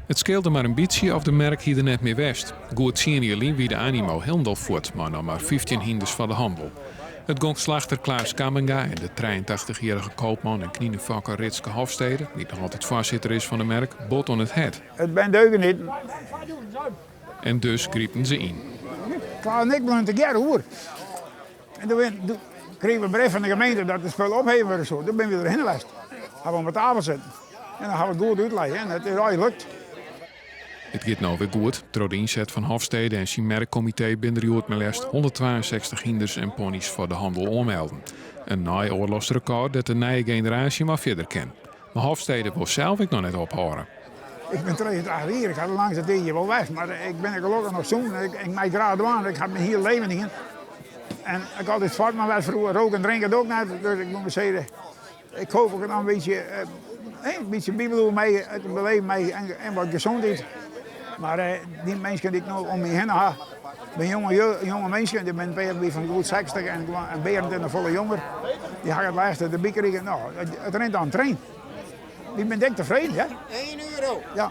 It skeelde mar in bytsje of de merk hie der net mear west. Goed tsien jier lyn wie de animo hielendal fuort, mei noch mar 15 hynders foar de hannel. It gong slachter Klaas Kamminga en de 83-jierrige koopman en kninefokker Ritske Hofstede, dy't noch altyd foarsitter is fan de merk, bot oan it hert. It binne deugenieten. En dus griepen se yn. Klaas en ik bleaun tegearre oer. En doe krigen we in brief fan de gemeente dat it spul opheven wurde soe. Doe binne we der hinne west. Hawwe we om de tafel sitten. En dan hawwe we it goed útlein en it is allegear lukt. It giet no wer goed. Troch de ynset fan Hofstede en syn merkkomitee binne der hjoed mar leafst 162 hynders en ponnys foar de hannel oanmelden. In nei-oarlochsrekôr dêr't de nije generaasje mei fierder kin. Mar Hofstede wol sels ek noch net ophâlde. Ik bin 83 jier, ik ha de langste tiid hjir wol west, mar ik bin gelokkich noch sûn. Ik mei graach dwaan, ik ha myn hiele leven dien. En ik ha altyd sportman west froeger, roken en drinken doch ik net, dus ik moat mar sizze, ik hoop ik noch in bytsje bybliuwe mei, it beleven mei en wat gesondheid. Mar dy minsken dy't ik no om my hinne ha, binne jonge, jonge minsken, dy binne in pear by fan goed 60 en Berend is noch folle jonger. Dy ha it lêste derby krigen. No, it rint dan trein. Dy binne dik tefreden, hè? 1 euro. Ja.